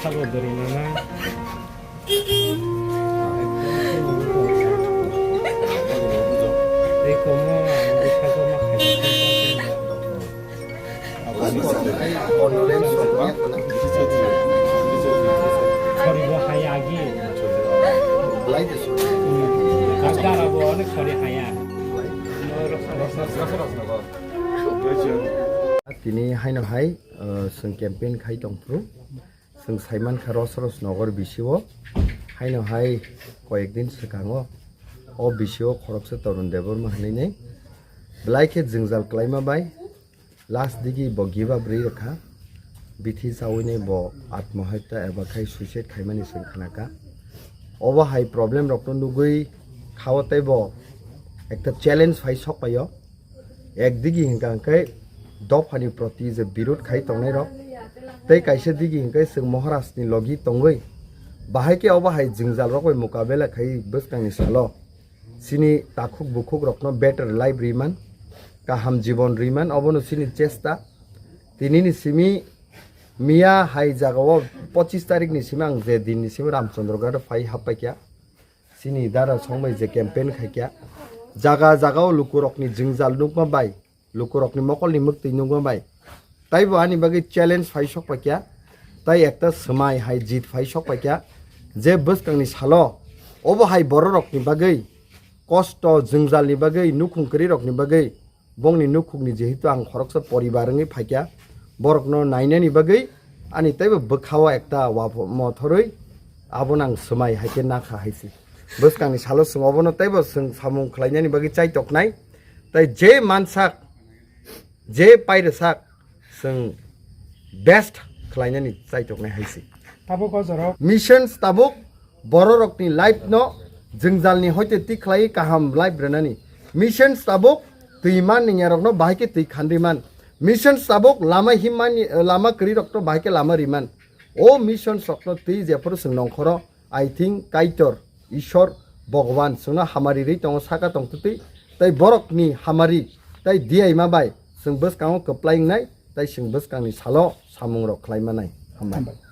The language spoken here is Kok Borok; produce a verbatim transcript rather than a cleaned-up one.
Sabo dori nana. Tei komo ang bwskango ma khaijak. Soribo hai agi. Dara bo onek sori haya. Tini haino hai, uh, chwng campaign khai tongphuru. Chwng saimankha Rosros Nogor bisio, haino hai koyek din swkango, o bisio khoroksa Tarun Debbarma hwnwi nei belai khe jwngjal kwlaima bai last digi bo give up rwi rwkha, bithi chawi nei bo atmohatta eba khai suicide khaimani chwng khnakha. Obo hai problem rokno nugwi khao tei bo ekta challenge phai sok paio. Ekdigi hinkha hinkhe dophani proti je birod khai tongnairok, tei kaisa digi hinkhe chwng Maharajni logi tongwi, bahai khe obo hai jwngjalrok bai mukabela khai bwskangni salo chini takhuk bukhukrokno better life riman, kaham jibon riman, obono chini chesta. Tinini simi miya hai jagao pochis tarikni simi ang je dinni simi Ramchandra Ghato phai happaikha. Chini dara songbai je campaign khaikha, jaga jagao lukurokni jwngjal nukma bai, lukurokni mokolni mwktwi nukma bai, taibo ani bagwi challenge phai sokpaikha, tai ekta swmai hai jit phai sokpaikha, je bwskangni salo obo hai bororokni bagwi kosto jwngjalni bagwi nukhung kwrwirokni bagwi bongni nukhukni jehetu ang khoroksa poribar wngwi phaikha, borokno nainani bagwi ani teibo bwkhao ekta wapho-, mothorwi abono ang swmai hai khe nakha hai se. Bwskangni salo chwng obono teibo chwng samung khlainani bagwi chaitoknai, tei je mansak, je pairwsak, chwng best khlainani chaitoknai hai se. Tabuk o jorao missions tabuk bororokni life no jwngjalni hoite tik khlaiwi kaham life rwnani. Missions tabuk twi man ningyarokno bahai khe twi khanri man. Missions tabuk lama himmani, lama kwrwirokno bahai khe lama riman. O missions rokno twi jephuru chwng nongkhoro, I think Kaitor, Ishwar, Bhagwan chwngno hamari rwi tongo saka tongtwtwi, tei borokni hamari tei diyaima bai chwng bwskango kwplai wngnai, tei chwng bwskangni salo samungrok khlai manai. Hambai. Hambai.